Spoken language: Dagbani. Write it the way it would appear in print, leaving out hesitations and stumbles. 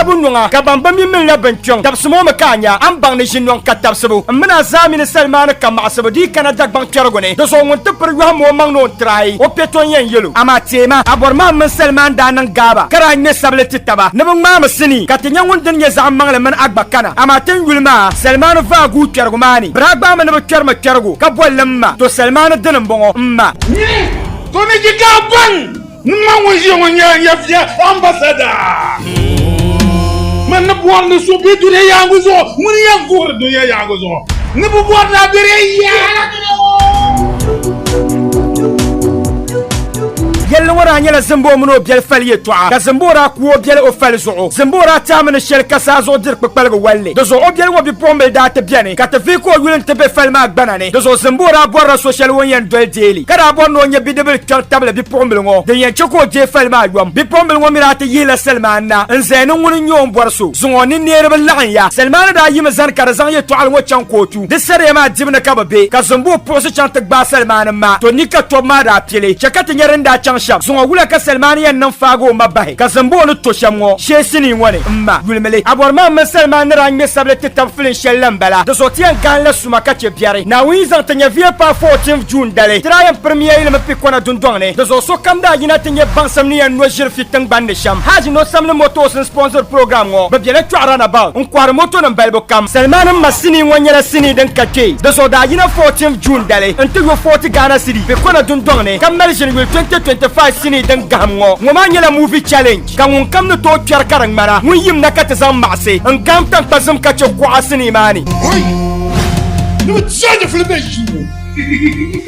bunoŋa ka ban bi mi minila binkpiɔŋ dabisimo mi ka a nya a ni baŋ ni ʒinɔŋ ka tabisibu. M mini a zaa mi ni Salimani ka maɣisibu dii kana Dagbaŋ kpɛrigu ni. Di zuɣu ŋun ti piri yɔhim o maŋ ni o ni tiraai o kpe to n-yɛn yɛl o. Amaa teema, a bɔri maa m mini Salimani daa niŋ gaaba ka daa ŋme sabili ti taba ni bɛ ŋmaami sinii ka ti nya ŋun dini nyɛ zaɣ maŋli mini a gba kana. Amaa ti ni yuli maa Salimani vaai guui kpɛrigu maa ni. Bɛ daa gbaami ni bɛ kpɛrimi kpɛrigu ka boli li m ma. To Salimani dini m-bɔŋɔ, m ma. Nyini, to ni ji ka a baŋ ni man ŋun ʒiya ŋɔ nyɛla nyɛviya ambasada. Man ni bɔri ni so be dunia yaangu zuɣu, ŋuni yɛn guhiri dunia yaangu zuɣu ni bi bɔri ni a be di yaala dunia ŋɔ. Yɛlli ŋɔ daa nyɛla Zimboo mini o biɛli fali yɛtɔɣa, ka Zimboo daa ku o biɛli o fali zuɣu. Zimboo daa taami ni shɛli ka saa zuɣu diri kpukpaligi walli. Di zuɣu o biɛli ŋɔ bipuɣimbila daa ti beni, ka ti vihi ka o yuli nti be fali maa gbana ni. Di zuɣu Zimboo daa bɔrila so shɛli o ni yɛn doli deei li, ka daa bɔri ni o nya bidibil kpɛri tabili bipuɣimbila ŋɔ din yɛn chɛ ka o deei fali maa yom. Bipuɣimbila ŋɔ mi daa ti yihila Salimani na n-zaya ni ŋuni n-nyɛ o ni bɔri so. Zuŋɔ ni niriba laɣim ya. Salimani daa yimi zani ka di zaŋ yɛtɔɣili ŋɔ chaŋ kootu. Di sariya maa dibu ni ka bɛ be, ka Zimboo puɣisi chaŋ ti gbaai Salimani ma. To ni ka tɔbu maa daa pili, chɛ ka ti nya din daa chaŋ shɛm. Zuŋɔ wula ka Salimani yɛn niŋ faagi o ma bahi? Ka Zimboo ni to shɛm ŋɔ shee sinii ŋɔ ni, m ma, yulimi li. A bɔri maa m mini Salimani ni daa ŋme sabili ti tab filin shɛli la m-bala. Di zuɣu ti yɛn gaanila suma ka chɛ biɛri. Naawuni yi zaŋ ti nyɛviya paai 14th June dali, ti daa yɛn pirimiya yili mi Pikona dundɔŋ ni. Di zuɣu sokam daa yina ti nyɛ baŋsim ni yɛn no ʒiri fi tiŋgbani ni shɛm. Haji no samli Motors n-sponsor program ŋɔ. Bɛ bela Kpɛɣu Runabout n-kɔhiri motonima balibu kam. Salimani m ma sinii ŋɔ nyɛla sinii din ka kpee. Di zuɣu daa yina 14th June dali n-ti yo 40 Ghana cedi Pikona dundɔŋ ni ka mali ʒini yuli 2025 sinii din gahim ŋɔ. Ŋɔ maa nyɛla movie challenge ka ŋun kam ni tooi kpɛri ka di ŋmana ŋun yim na ka ti zaŋ maɣisi n-gahim taŋkpa zim ka che kuɣa sinii maa ni. Ni bɛ charge fili bɛ ʒii.